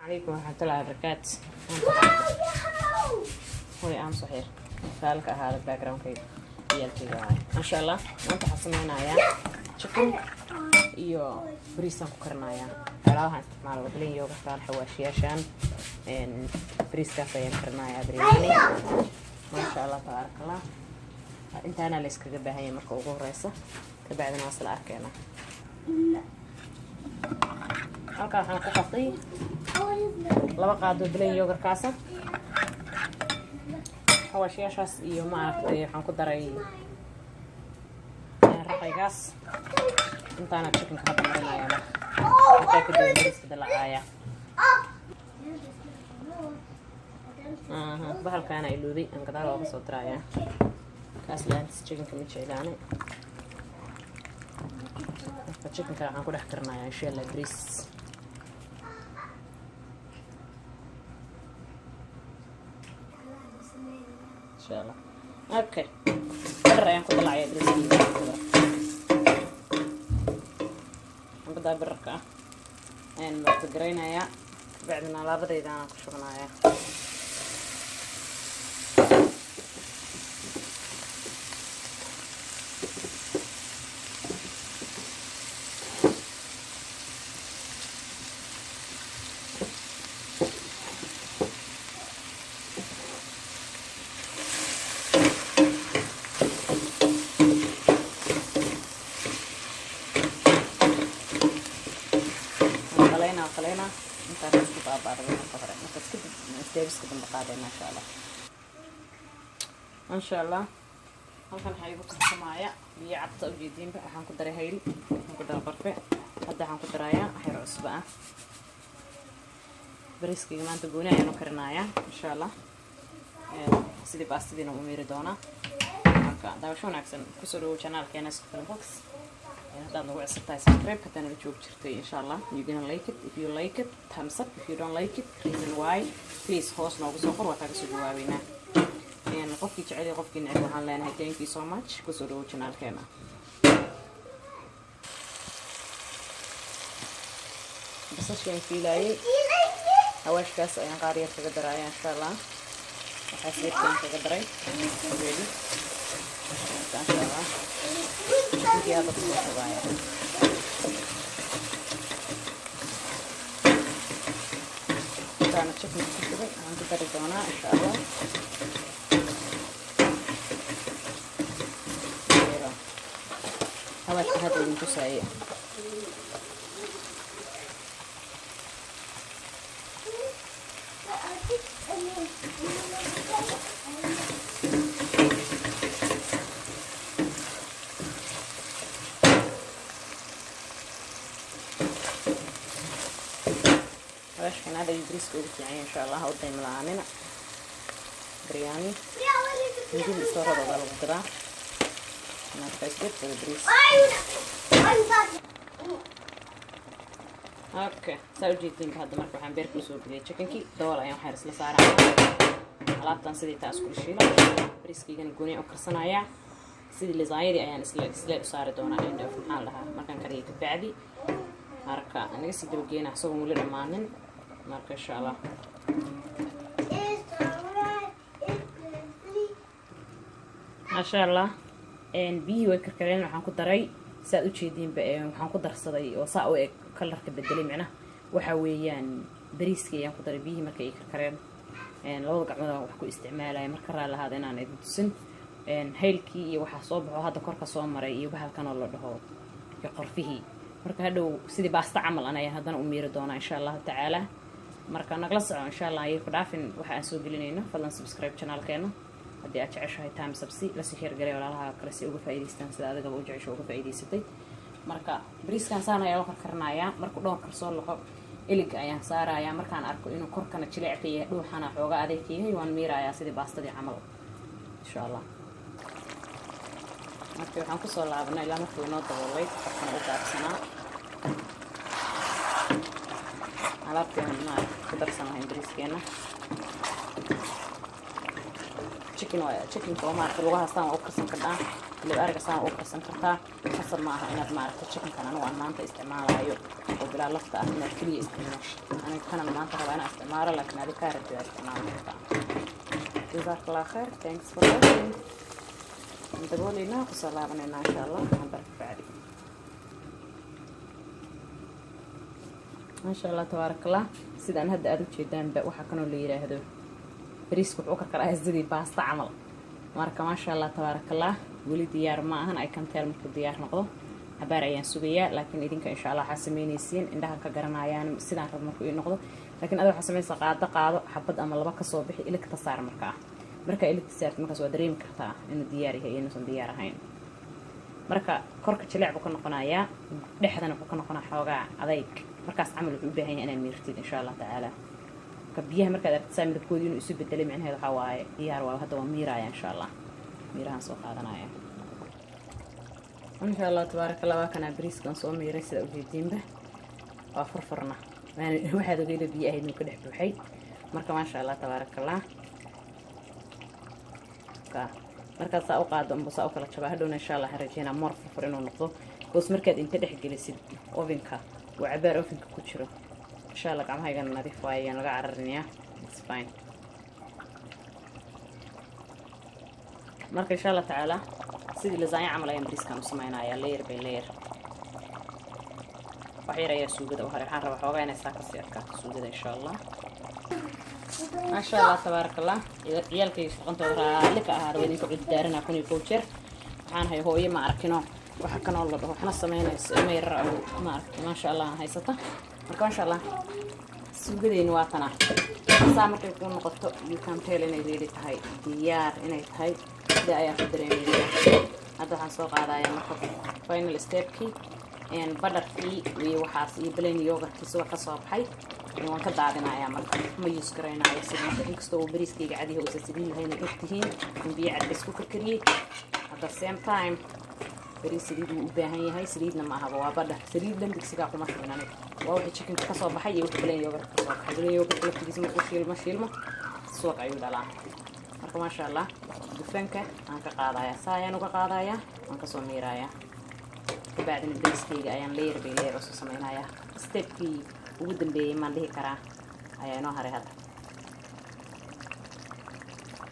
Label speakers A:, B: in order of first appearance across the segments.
A: Calaykum waraxmatullahi wabarakaatu. Hooy, aan saxiir saalka ahaada backgroundkayga ciyaalkayga waaye. Maasha Allah, maanta waxaan sameynayaa chicken iyo bariisaan ku karinayaa. Alaabahan isticmaalo waa plain yogurtaan, xawaashiyaashaan, bariiskaas ayaan karinayaa, biryani. Maasha Allah, tabaaraka Allah. Intaana la iskaga baahan yahay marka ugu horeysa, kabacdina waa isla arkeena. Halkaa waxaan ku qasay 2 qaado plain yogurkaasa, xawaashiyaashaas iyo maaragtay waxaan ku daray raqaygaas. Intaana chickenka hadda marinaya, marka markaa kadib bariiska dalacaaya. Bahalkaana iluuday, aan gadaal ooga soo diraaya kaas. La-aantiis chickenka ma jeclaani. Marka chickenka waxaan ku dhex karinayaa, insha Allah, bariis. Insha Allah. Okay, bir ayaan ku dalacaya bariiskeyga. Xabadaa birarka ah ayaan martagaraynayaa, kabacdina alaabadayda anaan ku shubanayaa. Qalaynaa, qalaynaa intaan isku baabaarday marka hore. Markaas kadib steps-ka dambe qaadayna, insha Allah. Maasha Allah, halkan waxaa igu karsamaaya biyo cabta ujeediinba. Waxaan ku daray hayl, waxaan ku daray qarfe, hadda waxaan ku darayaa xeer cusbo ah. Bariiskayga maanta gooni ayaan u karinayaa, insha Allah, sidii baastadiina u miiri doonaa. Marka daawasho wanaagsan. Kusoo dhawow channelkeena Isku Filan Box. Haddaad nagu cusub tahay, subscribe. Haddaa nala joog jirtay, insha Allah you gonna like it. If you like it, thumbs up. If you don't like it, reason why, please hoos noogu soo qor, waa kaaga soo jawaabeynaa. Qofkii jecel iyo qofkii neceb waxaan leenahay thank you so much. Kusoo dhawow channelkeena. Basashii aan fiilaayay, hawaashkaas ayaan qaar yar kaga daraya, insha Allah. Waxaas yarkaan kaga daray already. Marka insha Allah intii hadda kusoo shubaaya intaana chicken ku shubay, waxaan ku dari doonaa, insha Allah, hawaashka hadda idin tusaaya. Hawaashkan aad ayuu bariiska ugu fiican yahay, insha Allah. Ha u daymo la-aanina. Biryani hindida istooradooda lagu gadaa. Marka is good for the bariis. Okay, saa ujeedinka hadda marka waxaan beerka usoo geliyay chickenkii. Dabool ayaan waxyar isla saaraya. Alaabtan sidii taa isku shiila, bariiskaygana gooni u karsanayaa. Sidii lasagnadii ayaan isla u saari doonaa end of, maxaa la dhahaa, markaan kariyo kabacdi. Marka naga sii dabageena isagoon weli dhammaanin. Marka insha Allah, maasha Allah, biyihii way karkareen. Waxaan ku daray, saad ujeediinba, waxaan ku darsaday oo saa u eg colorka bedelay, micnaha waxa weeyaan bariiska ayaan ku daray biyihii markay ay karkareen. Labada gacmood aan wax ku isticmaalaya, marka raali lahaada inaan idin tusin. Haylkii iyo waxaa soo baxo hadda korka soo maray iyo bahalkan oo la dhaho iyo qorfihii. Marka hadhow sidii baasta camal an ayaan haddana u miiri doonaa, insha Allahu tacaala. Marka nagla soco, insha Allah, ayay ku dhaafin waxa aan soo gelinayno. Fadlan subscribe channelkeena haddii aad jeceshahay. Time sabsi lasii share garay walaalaha kale si uga faa'iidaystaan sida adigaba u jecesho uga faa'iidaysatay. Marka bariiskan saan ayaa loo karkarinayaa. Markuu dhowr kar soo loqo, iliga ayaan saarayaa. Markaan arko inuu korkana jileec ka yahay, dhuuxana xooga adeeg ka yahay, waan miirayaa sidii baastadii camal, insha Allah. Marka waxaan kusoo laabanay ilaa markuu inoo daboolay, korkana u gaabsanaa alaabteena maaragta ku darsan lahayn bariiskeena. Chicken waa chickenka oo maaragta lugaha saan waa u karsan kartaa, hilib ariga saan waa u karsan kartaa. Qasab ma aha inaad maaragta chickenkan anigu aan maanta isticmaalayo oo bilaa lafta ah inaad keliya isticmaasho. Aniga kanan maanta rabaa inaan isticmaalo, laakiin adi kaa rabtid aa isticmaali kartaa. Jazakallah khair, thanks for watching. Dabooleynaa, kusoo laabanaynaa insha Allah hambar bacdi. Maasha Allah, tabaarakallah. Sidaan hadda aada ujeedaanba, waxaa kanoo la yiraahdo bariiska wuxuu karkaraya sidii baasta camal. Marka maasha Allah, tabaarakallah, weli diyaar ma ahan. I can tell markuu diyaar noqdo, cabaar ayaan sugayaa. Laakiin idinka insha Allah waxaa sameynaysiin indhaha ka garanayaan sidaan rabo markuu ii noqdo. Laakiin ada waxaa sameynaysaa qaado, qaado xabad ama laba kasoo bixi, iligta saar. Markaa iligta saarta, markaas waa dareemi kartaa inuu diyaar yahay iyo inuusan diyaar ahayn. Marka korka jileec buu ka noqonayaa, dhexdana wuxuu ka noqonaa xoogaa adayg. Markaas camal wuxuu u baahan yahay inaad miirtid insha Allah tacaala. Marka biyaha markaad aragtid saa midabkoodii inuu isu bedelay, micnaheed waxaa waaye diyaar waa. Hadda waa miiraya insha Allah, miirahan soo qaadanaya insha Allah. Tabaaraka Allah, waa kanaa bariiskan soo miiray. Sida ujeediinba waa furfurna, waxaad ogeyda biyo ahayd inuu ka dhex buuxay. Marka maasha Allah, tabaaraka Allah, markaad saa u qaado unba saa u kala jabaa. Hadhowna insha Allah waxaan rajeynaa moor furfur inuu noqdo boos. Markaad inta dhex gelisid ovenka uu cabaar ovenka ku jiro insha Allah. Gacmahaygana nadiif waaye, ayaan laga cararinayaa, it's fine. Marka insha Allah tacaala sidii lasagna camal ayaan bariiskan u sameynayaa, layer by layer. Wax yar ayaa suugada u haray. Waxaan rabaa xoogaa inay saa kasii adkaato suugada insha Allah. Maasha Allah, tabaaraka Allah. Ciyaalkayga shaqantooda raalli ka ahaada, waa idinka cududaaranaa 1001 jeer. Waxaan hay hooyo ma arkino waxa kanoo la dhaho waxna sameynayso ilmo yarar oo ma aragtay maasha Allah aan haysata. Marka maasha Allah, suugadeyni waa tana. Saa markay kuu noqoto, you can tell inay ready tahay, diyaar inay tahay, sida ayaa ku dareemaysaa. Hadda waxaan soo qaadayaa marka final stepkii, butterkii iyo waxaas iyo plain yogurtkii subax ka soo baxay waan ka daadinayaa. Marka ma use garaynayo saliidda, inkastoo uu bariiskayga cadihi uusan saliid lahayn oo ogtihiin in biyo cad bas ku karkariyey. At the same time bariis saliid wuu u baahan yahay. Saliidna ma ahaba, waa butter. Saliid dhan digsigaa kuma shubin aniga, waa wixii chickenka kasoo baxay iyo wixii plain yogurt kasoo baxay. Plain yogurt laftigiisa markuu shiilmo shiilmo subag ayuu dhalaa. Marka maasha Allah, dufanka aan ka qaadayaa, saa ayaan uga qaadayaa, waan kasoo miirayaa. Kabacdina bariiskayga ayaan layer by layer usoo sameynayaa. Stepkii ugu dambeeyey maan dhihi karaa ayaa inoo haray hadda.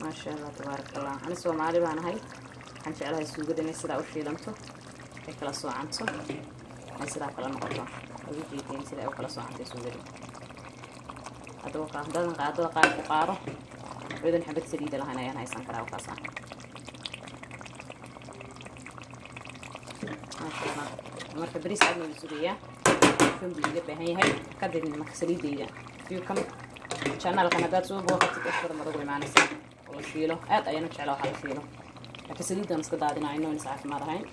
A: Maasha Allah, tabaaraka Allah. Ani Soomaali baan ahay, waxaan jeclahay suugada inay sidaa u shiilanto, ay kala soocanto, ay sidaa kala noqoto. Ugu jeedeen sida ay u kala soocantay suugada. Haddaba haddaadan qaadada qaar ku qaado iyadoon xabad saliida lahayn ayaan haysan karaa kaasa. Maasha Allah. Marka bariis aadna wuu sugayaa, kan buu iga baahan yahay. Kadibna marka saliidayda fiyu kam channelkan haddaad soo booqatid, wax badan baad ugu imaanaysaa oo la shiilo. Aad ayaan u jeclaa waxa la shiilo, laakiin saliidan iska daadinayo is caafimaad ahayn.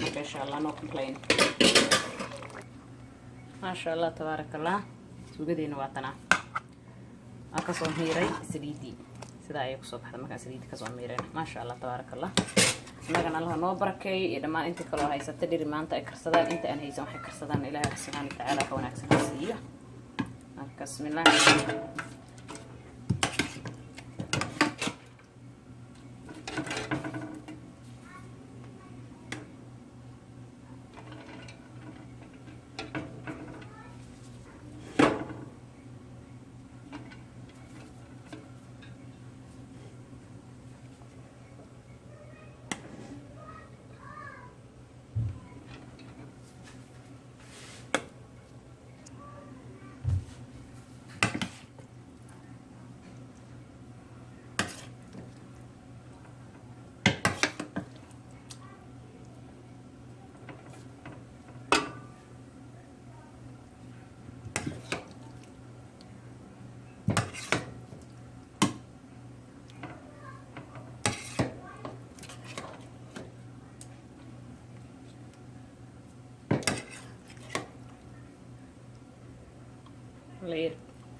A: Marka insha Allah, no complain. Maasha Allah, tabaaraka Allah, suugadeena waa tanaa. Waan kasoo miiray saliidii, sidaa ayay kusoo baxda markaan saliidii kasoo miirayna. Maasha Allah, tabaaraka Allah. Innagana Allaha noo barakeeyo iyo dhammaan inta kaloo haysata dhiri maanta ay karsadaan. Inta aan haysan waxay karsadaan, Ilaahay subxaana watacaala ka wanaagsan ha siiyo. Marka bismillah.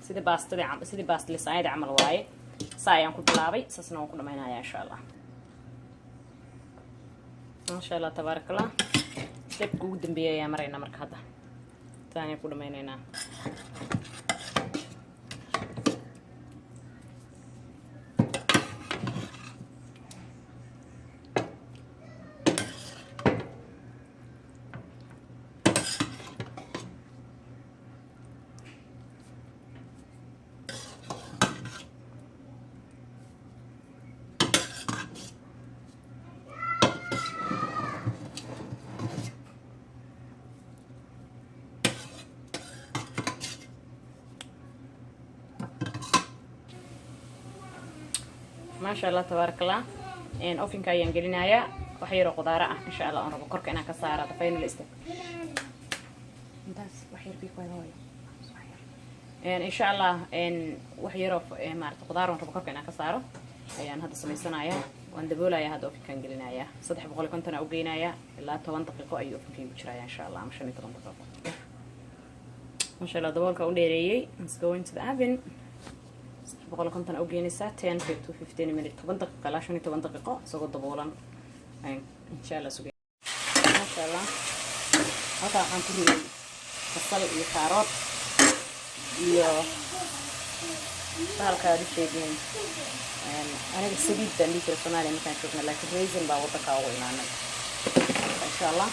A: Sidii baastada, sidii baasta lasagnada camal waaye. Saa ayaan ku bilaabay, saasna waan ku dhamaynaya insha Allah. Maasha Allah, tabaaraka Allah. Stepka ugu dambeeyay ayaa maraynaa. Marka hadda saan ayaan ku dhamaynaynaa. Maasha Allah, tabaaraka Allah. Ovenka ayaan gelinayaa wax yaroo qudaaro ah, insha Allah, aan rabo korka inaan ka saara. The final step intaas wax yar bii hooyo, insha Allah. Wax yaroo maarata qudaar aan rabo korka inaan ka saaro ayaan hadda samaysanayaa. Waan daboolayaa hadda, ovenkaan gelinayaa, 350 aa u geynayaa. Ilaa 10 daqiiqo ayuu ovenka igu jiraya, insha Allah, ama 15 daqiiqo. Masha Allah, daboolka u dheereeyey. Let's go into the oven. 350 aa u geynaysaa, 10 to 15 minute, 10 daqiiqo ilaa 15 daqiiqo isagoo daboolan ayaan insha Allah sugay. Masha Allah, halkaa waxaan ku riday basal iyo kaarood iyo bahalka aad u sheegeen. Aniga sabiib baan dhihi jiray Soomaaliya markaan joogna, laakiin raisin baa waddanka ugu imaanay. Insha Allah,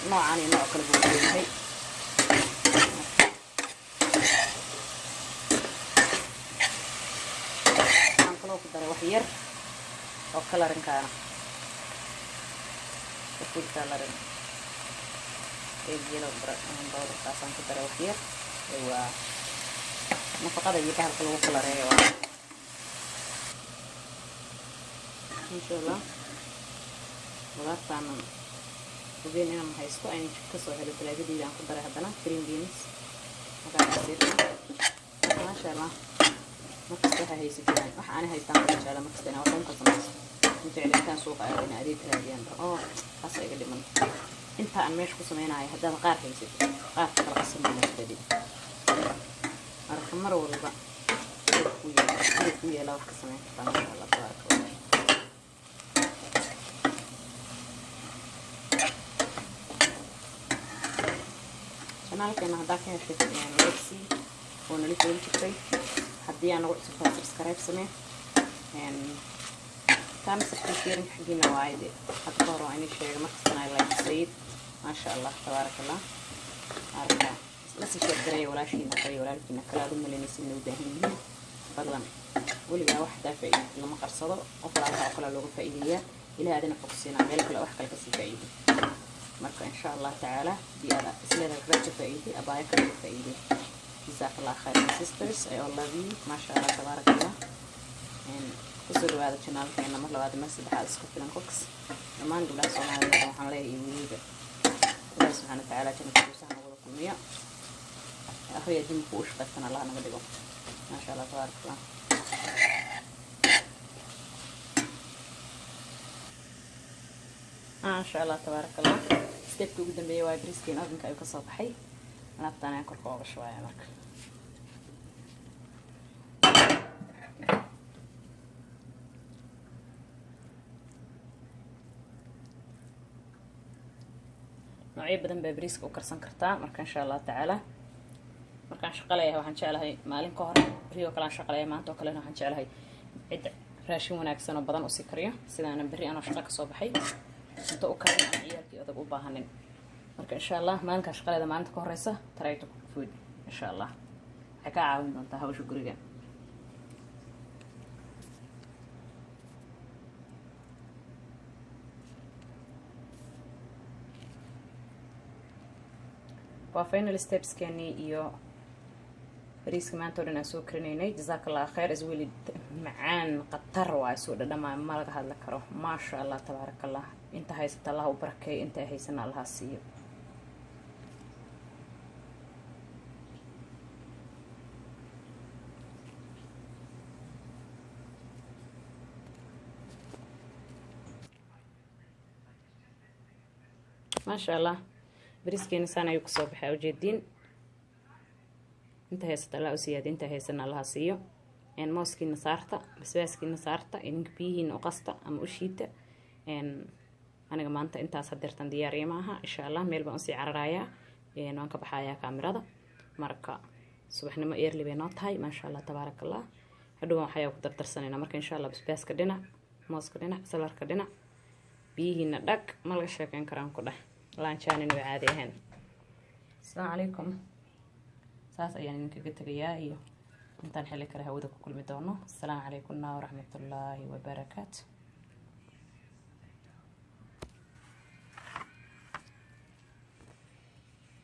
A: noocaan iyo nooc kale buu leeyahay. Waxaan kaloo ku daray wax yar oo coloringkaana, food coloring, egg yellow powderkaasaan ku daray wax yar. Waa nafaqada iyo bahalka lagu coloreeyo waa. Insha Allah, qudaartaanan hubeen inaan haysto ayaan kasoo helay talaagadiida aan ku daray. Haddana green beans markaa. Maasha Allah, markasta waxaa haysatid, waxa ani haystaan ka jecla markasta inaan wax ka samaysto. Ma jecli intaan suuqa aado in adeeg raadiyaan oo taas iga dhiman. Inta aan meesha ku sameynayo haddaad qaar haysatid, qaarka kala qasan. Marka mar walba ku yeelaa wax ka sameyn kartaa. Maasha Allah, tabaaraka Allah. Channelkeena haddaa ka heshay, like oo nala joogi jirtay. Haddii aan nagu cusubtahay, subscribe samee, thumbs up, sharing xaggiina waaye. De hadda ka hor waa inii sheega markastana, like sayid. Maasha Allah, tabaaraka Allah. Marka la sii share gareeya walaashiina kale, walaalkiina kale aad u malaynaysa inay u baahan yihiin. Fadlan, weligaa wax hadaa faa'iido lama qarsado. Qof walaalka oo kale looga faa'iideeyaa. Ilaah adina fogsiinaa meel kale wax kale kasii faa'iido. Marka insha Allah tacaala, hadii aad isleedahay waxbaad ka faa'iiday, abaayo kale ka faa'iiday. Jazaak Allah khayr, my sisters, I all love you. Maasha Allah, tabaaraka Allah. Kusoo dhawaada channelkeena mar labaad, mar saddexaad, Isku Filan Cooks. Dhammaan gabdhaha Soomaalida waxaan leeyahay iyo weliba, Ilahi subxaana watacaala jannata firdawsaha nagula kulmiyo. Akhriya adduunka u shaqaystan Allah naga dhigo. Maasha Allah, tabaaraka Allah. Maasha Allah, tabaaraka Allah. Stepka ugu dambeeya waa bariiskeen ovenka ayuu kasoo baxay. Alaabtaan ayaan korka ooga shubaya. Marka noocyo badan baa bariiska u karsan kartaa. Marka insha Allah tacaala, markaan shaqaleeyahay waxaan jeclahay maalin ka hor, berri oo kale aan shaqaleeya, maanta oo kalena waxaan jeclahay cid raashin wanaagsan oo badan usii kariyo, sidaana berri anoo shaqo kasoo baxay cunto u karin aan ciyaalkii odag u baahanin. Marka insha Allah, maalinkaa shaqaleeda maalinta ka horeysa, try to cook food. Insha Allah, waxay kaa caawin doontaa hawsha guriga. Waa final stepskeenii iyo bariiska maanta o dhan aan soo karinaynay. Jazaak Allah khayr. Isweli macaan qatar waa soo dhadhamaa, ma laga hadli karo. Maasha Allah, tabaaraka Allah. Inta haysata Allah u barakeeyo, inta haysana Allaha siiyo. Maasha Allah, bariiskeena saan ayuu kasoo baxay, ujeediin. Inta haysata Allah u siyaada, inta haysana Allaha siiyo. Mooskiina saarta, basbaaskiina saarta, idinka biyihiina u qasta ama u shiita. Aniga maanta intaas hadeertan diyaariya ma aha. Insha Allah, meel baan usii cararayaa, waan ka baxayaa kaamirada. Marka subaxnimo early bay noo tahay. Maasha Allah, tabaaraka Allah. Hadhowan waxayaa ku dardarsanayna. Marka insha Allah, basbaaska dhinac, mooska dhinac, salarka dhinac, biyihiina dhag, ma laga sheekeyn karaan ku dheh. Laanjaanin way caadi ahayn. Asalaamu calaykum. Saas ayaan idinkaga tegayaa iyo intaan xilli kale hawada ku kulmi doono. Asalaamu calaykumna waraxmatullaahi wabarakaatu.